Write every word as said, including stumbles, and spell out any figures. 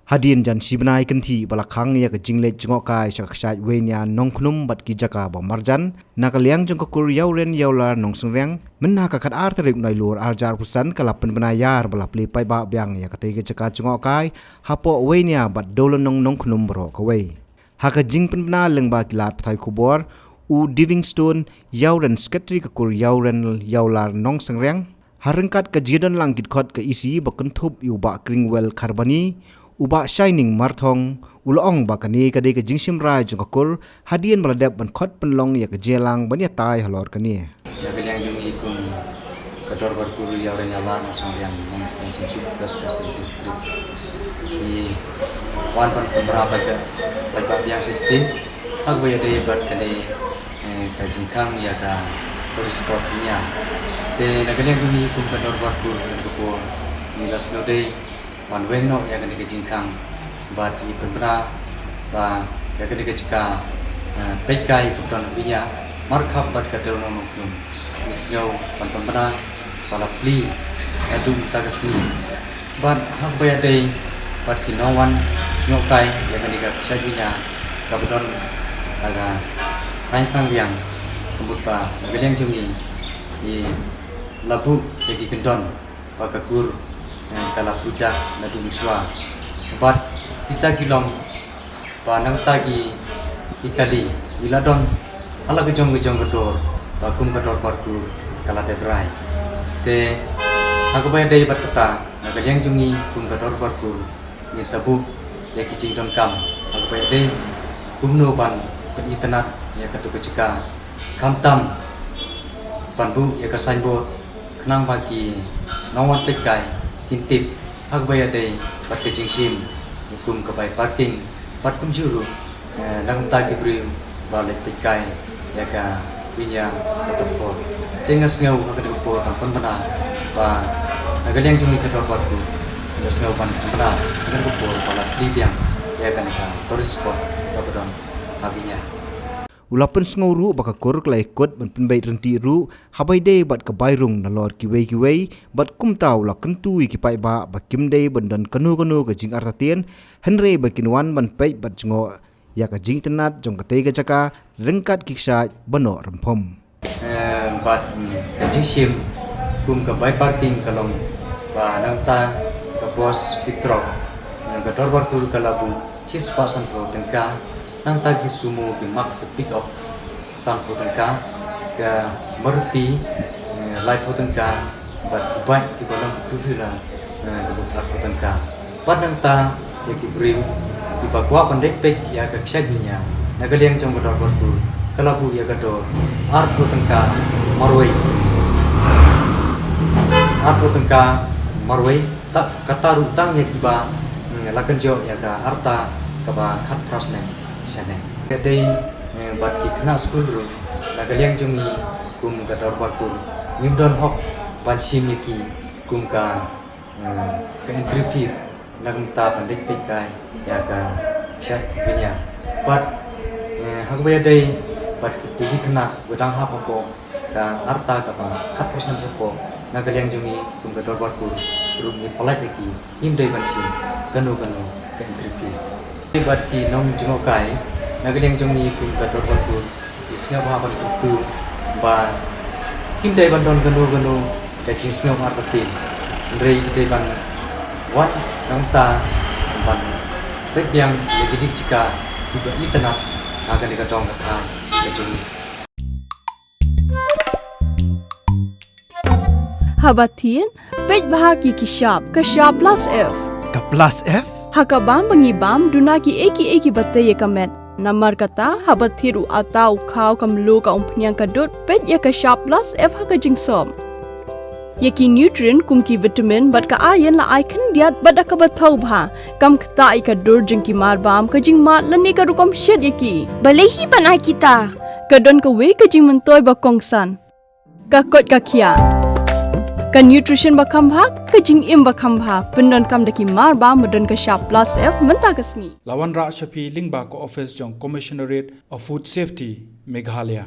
Hadien jan shi bnai kynthih ba la khang ïa ka jingleit jngohkai sha ka kshaid Wainia Nongkhnum bad ki jaka ba marjan, na ka liang jong ka kur Ïawren Ïawlar Nongsengriang, mynha ka khatar tarik Nailur arhajar arphew san ka la pynbna ïar ba la plie paidbah biang ïa katei ka jaka jngohkai hapoh Wainia bad Dewlynnong Nongkhnum baroh kawei. Ha ka jingpynbna lyngba ki lad pathai khubor, u Divingstone Ïawren, Secretary ka kur Ïawren Ïawlar Nongsengriang, ha ryngkat ka jingdon lang ki dkhot ka E C ba kynthup ïa u Bah Kringwell Kharbani, u Bah Shining Marthong, u la ong ba kane ka dei ka jingshim rai jong ka kur hadien ba la dep ban khot pynlong ïa ka jingïalang ban ïatai halor kane. Na ka liang jong ngi kum ka dorbar kur Ïawren Ïawlar Nongsengriang, Nongstoiñ Shynshit, West Khasi Hills District, ngi wan ban pynbna paidbah, paidbah biang shisien ha kaba ïadei bad kane, eh, ka jingkhang ïa ka tourist spot Wainia. Te na ka liang jong ngi kum ka dorbar kur, ka por ngi la sngewdei wan weng noh ïa kane ka jingkhang bad ngi pynbna ba ïa kane ka jaka, eh, peitkai kaba don ha Wainia markhap bad ka Dewlynnong Nongkhnum, ngi sngew ban pynbna ba la plie naduh mynta ka sngi. Bad ha kaba ïadei bad ki nongwan jngohkai ïa kane ka kshaid Wainia kaba don ha ka thaiñ Sangriang, ka mut ba na ka liang jong ngi, ngi la buh ïa ki kyndon ba ka kur, eh, ka la plie naduh mynshuwa. Bad kita ki long ba nangta ki, ki kali ngi la don ha la ka jong ka jong ka dor ba kum ka dorbar kur ka la dep rai. Te ha kaba ïadei bad kata, na ka liang jong ngi kum ka dorbar kur ngin sa buh ïa ki jingdonkam ha kaba ïadei kumno ban pynitynnad ïa katu ka jaka, khamtam ban buh ïa ka signboard khnang ba ki nongwan peitkai kin tip ha kaba ïadei bad ka jingshim kum ka bai parking bad kumjuh ruh, eh, na ka bynta ki briew ba leit peitkai ïa ka Wainia Waterfall. Te nga sngew ha kane ka por ban pynbna ba na ka liang jong ngi ka dorbar kur, nga sngew ban pynbna ha kane ka por ba la plie biang ïa kane ka tourist spot kaba don ha Wainia. U la pynsngew ruh ba ka kur ka la ïakut ban pynbeit ryntih ruh ha ba ïadei bad ka bai rung nalor kiwei kiwei, bad kumta u la kyntu ïa ki paidbah ba kim dei ban don kano kano ka jingartatien, hynrei ba kin wan ban peit bad jngoh ïa ka jingitynnad jong katei ka jaka ryngkat ki kshaid ba noh rymphom. Eh, bad, mm, ka jingshim kum ka bai parking ka long ba nangta ka bos ki trok, eh, ka dorbar kur ka la buh shispah sanphew tyngka, nangta ki sumo ki mak ki pick up sanphew tyngka, ka Maruti, eh, laiphew tyngka, bad ki bike kiba long ki two wheeler, eh, ka buh arphew tyngka. Bad nangta ïa ki briew kiba kwah ban leit peit ïa ka kshaid Wainia na ka liang jong ka dorbar kur ka la buh ïa ka dor arphew tyngka marwei. Arphew tyngka marwei, ta, kata ruh tang ïa kiba, mm, la kynjoh ïa ka rta kaba khatphra snem shaneng. Ka dei, eh, bad ki khynnah skul ruh na ka liang jong ngi kum ka dorbar kur ngim don hok ban shim ïa ki kum ka, eh, ka entry fees na ka bynta ban leit peitkai ïa ka kshaid Wainia. Bad, eh, ha kaba ïadei bad kito ki khynnah ba dang hap hapoh ka rta kaba khatphra snem shapoh, na ka liang jong ngi kum ka dorbar kur ruh ngi pyllait ïa ki, ngim dei ban shim kano kano ka entry fees. Bad ki nongjngohkai, na ka liang jong ngi kum ka dorbar kur ngi sngewbha ban kyntu ba kim dei ban don kano kano ka jingsngew artatien, hynrei ki dei ban wan nangta ban peit biang ïa kine ki jaka kiba itynnad ha kane ka dong ka thaiñ ka jong ngi. Haba thied, peit bha ki ki shap, ka shap plus F. Ka plus F? Ha ka bam ba ngi bam, duna kiei kiei kiba tei ïa ka met. Namar kata, haba thied u atta, u khaw, ka mluh, ka umphniang, ka dud, peit ïa ka shap plus F ha ka jingsop. Ïa ki nutrient kum ki vitamin bad ka iron la ai khyndiat bad da kaba thaw bha. Kam ktah ïa ka dur jong ki mar bam, ka jingmad lane ka rukom shet ïa ki. Balei hi ban ai kita? Ka don kawei ka jingmyntoi ba kongsan. Ka koit ka khiah. Ka nutrition ba kham bha, ka jingim ba kham bha. Pyndonkam da ki mar bam ba don ka shap plus F mynta ka sngi. La wanrah sha phi lyngba ka office jong Commissionerate of Food Safety, Meghalaya.